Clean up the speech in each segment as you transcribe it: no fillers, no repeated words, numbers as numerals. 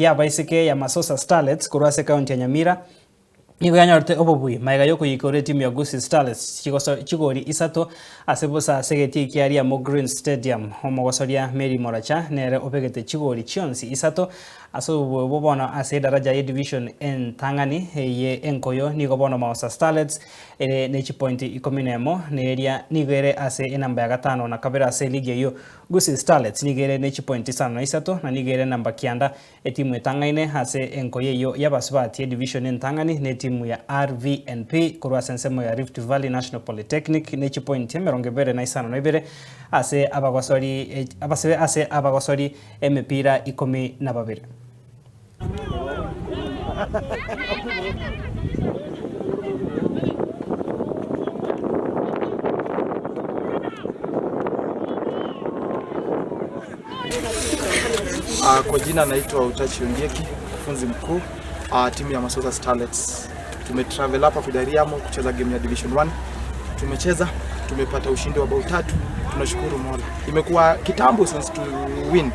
Y'abaiseke ya Masosa Starlets korwa ase ekaunti ya Nyamira nigo yanyorete obobui magega y'okoyikora etimu ya Gusii Starlets chigoso chigori isato ase bosa ase egetii kia Riamu Green Stadium. Omogosoria Mary Moracha nere obegete chigori chionsi isato ase obobui obwo bono ase edaraja ye division entang'ani eye enkoyo nigo bono Maosa Starlets ere ne chipointi ikomi nemo na eria nigo ere ase enamba ya gatano na kabere ase eligi eyio Gusii Starlets nigo ere ne chipointi isano na isato na nigo ere namba kianda. Etimu etang'aine ase enkoyo eyio y'abasubati edivision entang'ani netimu ya RVNP korwa ase ensemo ya Rift Valley National Polytechnic ne chipointi emerongo ebere na isano na ibere ase abagosori ase abagosori emepira ikomi na babere. Kwa jina naitwa Utachi Ondieki, mkufunzi mkuu uh, timu ya Masosa Starlets. Tumetravel hapa kuja Riamo kucheza game ya Division 1. Tumecheza, tumepata ushindi wa bao tatu. Tunashukuru Mola. Imekuwa kitambo since to win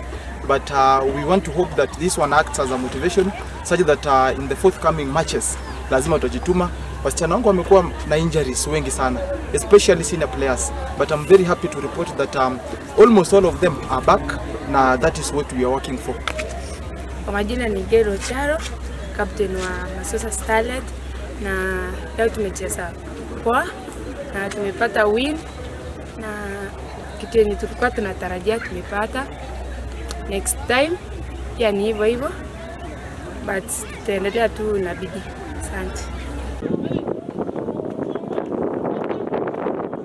but uh, we want to hope that this one acts as a motivation such that uh, in the forthcoming matches lazima tutajituma. Wasichana wangu wamekuwa na injuries wengi sana especially senior players but I'm very happy to report that um, almost all of them are back na that is what we are working for. Kwa majina ni Gero Charo, captain wa Masosa Starlet, na leo tumecheza poa na tumepata win na kitu yenye tulikuwa tunatarajia tumepata. Next time pia ni hivyo hivyo, but tutaendelea tu na bidii. Asante.